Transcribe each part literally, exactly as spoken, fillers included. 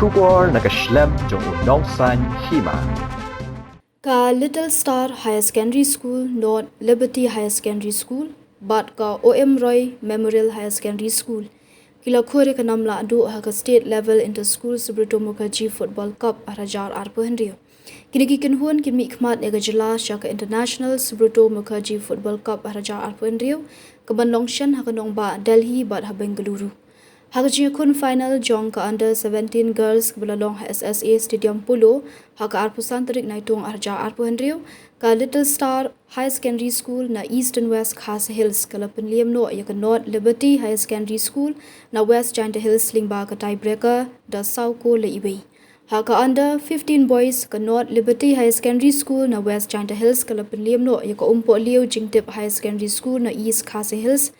Khubor na ka shlem jong u Nongsaiñ Hima. Ka Little Star Higher Secondary School, North Liberty Higher Secondary School, bad ka O M Roy Memorial Higher Secondary School ki la khur ïa ka nam lah duh ha ka State Level Inter-School Subroto Mukherjee Football Cup ar hajar arphew hynriew. Kine ki kynhun kin mih khmat ïa ka jylla sha ka International Subroto Mukherjee Football Cup ar hajar arphew hynriew, ka ban long shen ha ka nongbah Delhi bad ha Bengaluru. Ha ka jingïakhun final jong ka Under Seventeen Girls kaba la long ha S S A Stadium Polo ha ka arphew san tarik Naitung ar hajar arphew hynriew, ka Little Star Higher Secondary School na East and West Khasi Hills ka la pynliem noh ïa ka North Liberty Higher Secondary School na West Jaintia Hills lyngba ka tiebreaker da saw kol la iwei. Ha ka Under Fifteen Boys, ka North Liberty Higher Secondary School na West Jaintia Hills ka la pynliem noh ïa ka Umpohliew Jingtip Higher Secondary School na East Khasi Hills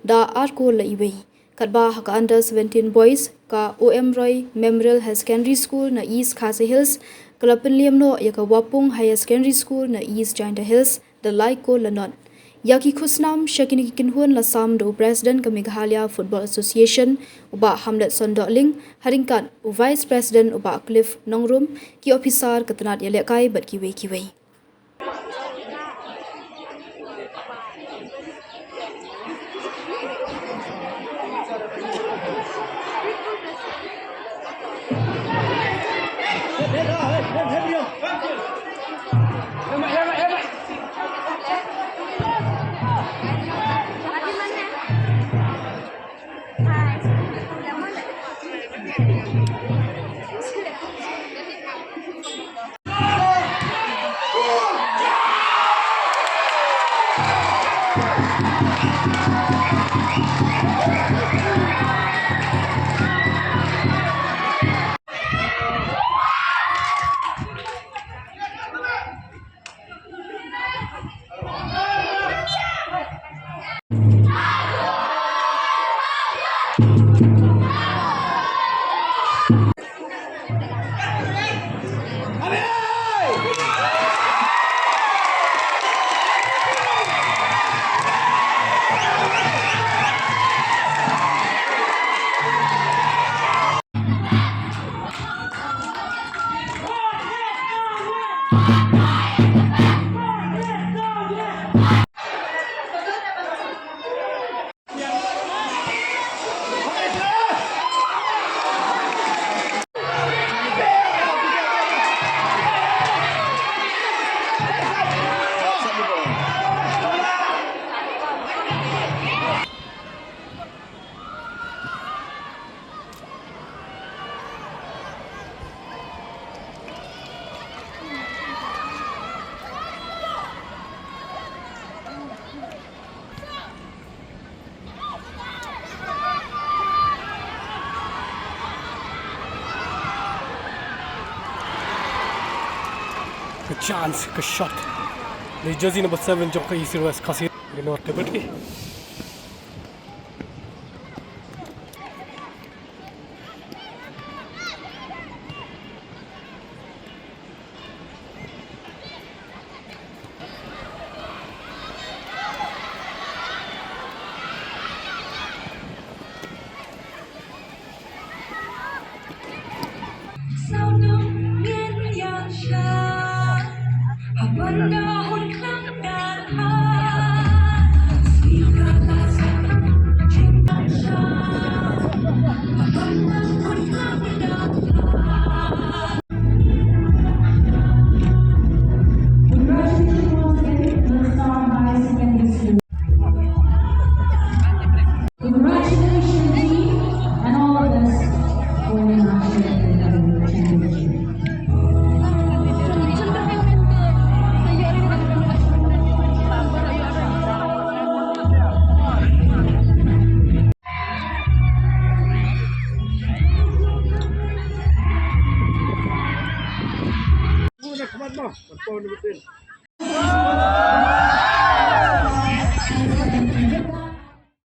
da ar kol la iwei. Katba ha ka Under Seventeen Boys, ka O M Roy Memorial Higher Secondary School na East Khasi Hills ka la pynliem noh ïa ka Wapung Higher Secondary School na East Jaintia Hills da lai kol la nod. Ïa ki khusnam sha kine ki kynhun la sam da u President ka Meghalaya Football Association, u Bah Hamletson Dohling, ha ryngkat u Vice President, u Bah Cliff Nongrum, ki ophisar ka tnat ïalehkai bad kiwei kiwei. Ka chance, ka shot. Le jersey number seven jong ka East West Khasi. Ka North Liberty. Congratulations once again to the Star High Secondary School. Congratulations, team, and all the best for the national championship.